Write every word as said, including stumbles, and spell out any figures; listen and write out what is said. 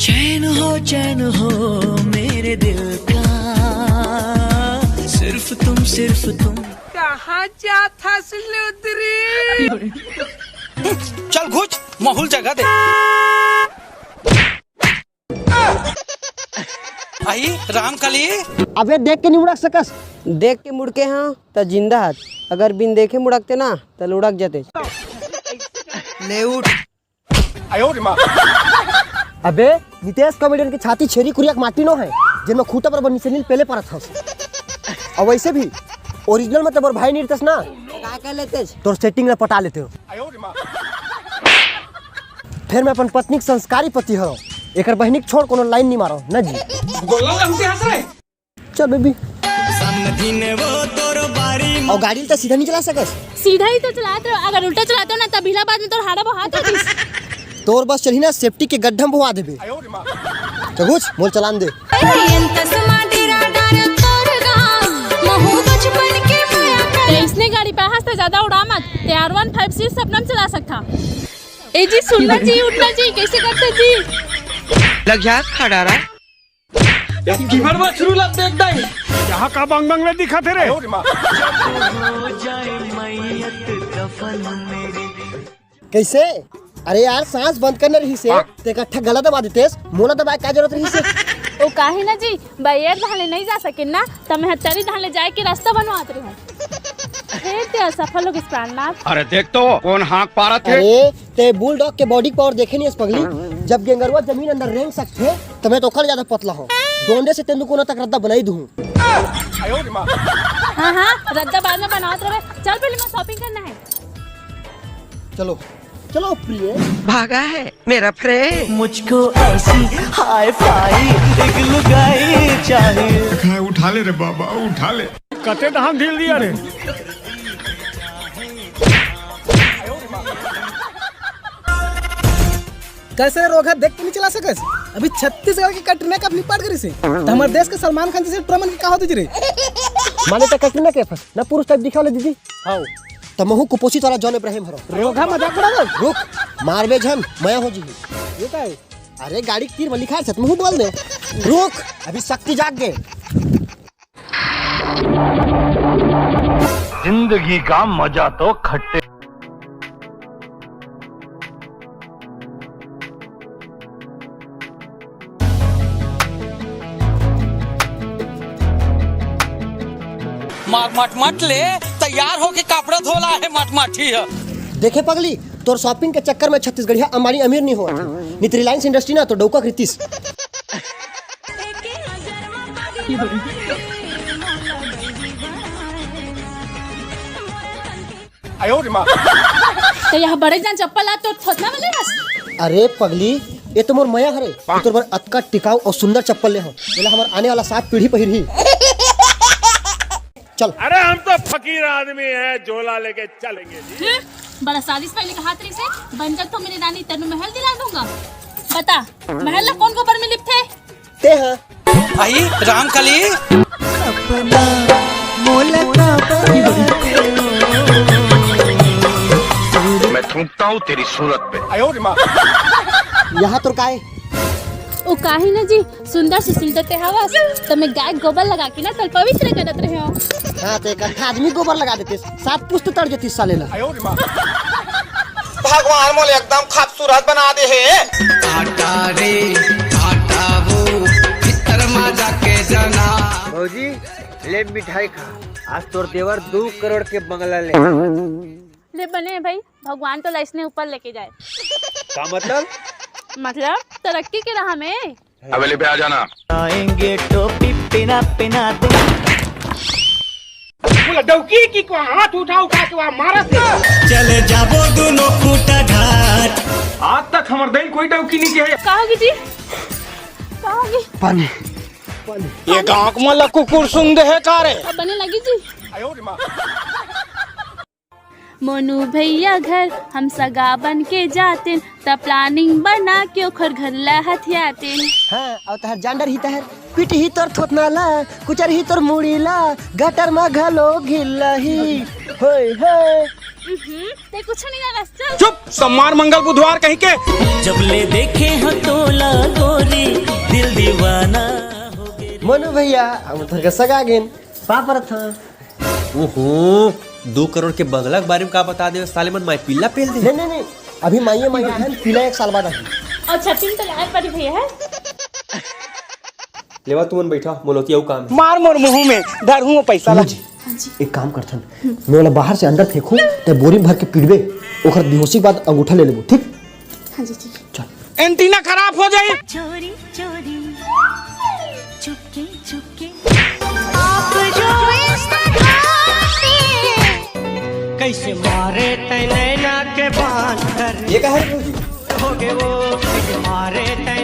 चैन हो, चैन हो मेरे दिल का, सिर्फ तुम, सिर्फ तुम। कहाँ जात हस लुदरी? चल घुच, माहौल जगा दे। आई रामकली। अबे देख के नहीं मुड़क सकस। देख के मुड़के हाँ त जिंदा हत, अगर बिन देखे मुड़कते ना त लुढ़क जते। ले उठ। अबे नितेश कॉमेडियन के छाती छेरी कुरिया के माटी नो है, जेन में खूंटा पर बनी से नील पेले परत हस। और वैसे भी ओरिजिनल में तो मोर भाई नहीं रहतस ना, का कर लेते? तोर सेटिंग ला पटा लेते हो। फिर मैं अपन पत्नी के संस्कारी पति हरो, एकर बहिनी के छोड़ कोनो लाइन नहीं मारो ना जी। गोला हमसे हंस रहे। चल बेबी। और गाड़ी ल त सीधा नहीं चला सकस। सीधा ही तो चलात रहो, अगर उल्टा चलाते हो ना तब इलाहाबाद में तोर हाड़ा बहुत होतीस। तोर बस चलही ना सेफ्टी के गड्ढा में बोआ देबे। तो कुछ मोल चलान दे। ते इसने गाड़ी पे हंसते ज्यादा उड़ा मत, ते आर वन फाइव सी सपनम चला सकता। ए जी सुनना जी, उठना जी, कैसे करते जी? लग जा खड़ा रहा। गिमर मछरू लगते एकदम। यहाँ का बंग बंग में दिखा थे रे? कैसे? अरे यार, सांस बंद करना रही से, ते इकट्ठा गला दबा देतेस, मोला दबाए का जरूरत रही से? ओ काहे ना जी, बगैर धान ले नहीं जा सके ना, त मैं तरी धान ले जाए के रास्ता बनवात रही हूँ। हे ते असफल हो गइस प्राणनाथ। अरे देख तो, कौन हाँक पारत है? अरे, ते बुलडॉग के बॉडी पावर देखे नहीं हस पगली? जब गेंगरवा जमीन अंदर रेंग सकथे, त मैं तो ओकर ज्यादा पतला हूँ। डोंडे से तेंदू कोना तक रद्दा बनाई दूँ। हाँ हाँ, रद्दा बाद में बनावत रहे। चल पहले मैं शॉपिंग करना है। चलो चलो प्रिय। भागा है मेरा फ्रेंड। मुझको ऐसी हाई फाई एक लुगाई चाहिए। उठा ले रे बाबा, उठा ले। कते दहान ढील दिया रे। कैसे रे रोगहा, देख के नहीं चला सकस? अभी छत्तीसगढ़ के कटरीना कैफ निपट करिस हे, त हमर देश के सलमान खान जैसे ट्रमन के का होते जी रे? माने त कटरीना कैफ ना पुरुष टाइप दिखावले दीदी। हाँ। त महू कुपोषित वाला जॉन इब्राहिम हरो। रोगहा मजाक उड़ावत। रुक, मारबे झन, मया हो जी। ये का है? अरे गाड़ी के तीर में लिखा है, सतमहू बोल दे। रुक, अभी शक्ति जाग गए। जिंदगी का मजा तो खट्टे। मट मट मट ले, तैयार होके कपड़ा धोला है मट मट ही है। देखे पगली, तोर शॉपिंग के चक्कर में छत्तीसगढ़िया अंबानी अमीर नहीं हो, नहीं तो रिलायंस इंडस्ट्री ना तो डौका कृतिस। तो यह बड़े जान चप्पल ला तो थोथना वाले हस। अरे पगली, ये तो मोर मया हरे, तोर बर अतका टिकाऊ और सुंदर चप्पल ले हो, एला हमर आने वाला सात पीढ़ी पहिरही। चल। अरे हम तो फकीर आदमी हैं, झोला लेके चलेंगे जी। हम्म, बड़ा सालिस पहले कहा तेरे से, बन जा तो मेरी रानी, तेरे महल दिला दूंगा। बता, महल ला कौन गोबर में लिपथे? ते हाँ। आई रामकली। मैं थूकता हूँ तेरी सूरत पे। यहाँ तो काय? ओ काहे ना जी, सुंदर सुशील तो ते हवस, त मैं गाय गोबर लगा के ना तल पवित्र करत रहे हो। हाँ, ते एक आदमी गोबर लगा देते, सात पुस्त तड़ जती साले ला। भगवान मोले एकदम खूबसूरत बना दे हे। काटा रे, काटा वो, भीतर मा जाके जना। भौजी, ले मिठाई खा, आज तोर देवर दू करोड़ के बंगला ले। ले बने भाई, भगवान तो लाइस ने ऊपर लेके जाए। का मतलब? मतलब तरक्की के राह में। हवेली पे आ जाना। आएंगे टोपी पिना पिना दे। बोला डौकी की को हाथ उठा उठा के वहाँ मारा थे। चले जाबो दोनों खूटा घाट। आज तक हमर दिन कोई डौकी नहीं किया। कहोगी जी? कहोगी? पानी। ये गाँव में कुकुर सुंग दे है का रे? अब बने लगी जी। मोनू भैया घर हम सगा बन के जातेन, त प्लानिंग बना के ओखर घर ला हथियातेन। हाँ, और तहर जांडर ही तहर, पीट ही तोर थोथना ला, कुचर ही तोर मुड़ी ला, गटर मा घलो घिल्ला ही। होय, होय। हम्म, ते कुछ नहीं जाना, चल। चुप, सम्मान मंगल बुधवार कहीं के। जब ले देखे हो तोला गोरी, चलो भैया, हम तोर के सगा गेन। पाप रथ। ओहो, दो करोड़ के बंगला के बारे में का बता दे, साले मन माई पिल्ला पेल दे। नहीं, नहीं, नहीं, अभी माइये माई आए हैं, पिल्ला एक साल बाद आही। अच्छा, तीन तो लाए पड़ी भैया है। लेवा तुमन बैठा, मोलोती अउ काम है। मार मोर मुंह में, धरहूं वो पैसा ला। जी, एक काम करथन, मैं ओला बाहर से अंदर फेंकूं, ते बोरी में भर के पीटबे, ओकर बेहोशी के बाद अंगूठा ले लेबो, ठीक? हाँ जी, ठीक है। चल। एंटीना खराब हो जाई। चोरी चोरी, चुपके चुपके, आप जो इस तरह से कैसे मारे तै नैना के बान कर ये कहा है भौजी? हो गए वो, कैसे मारे तै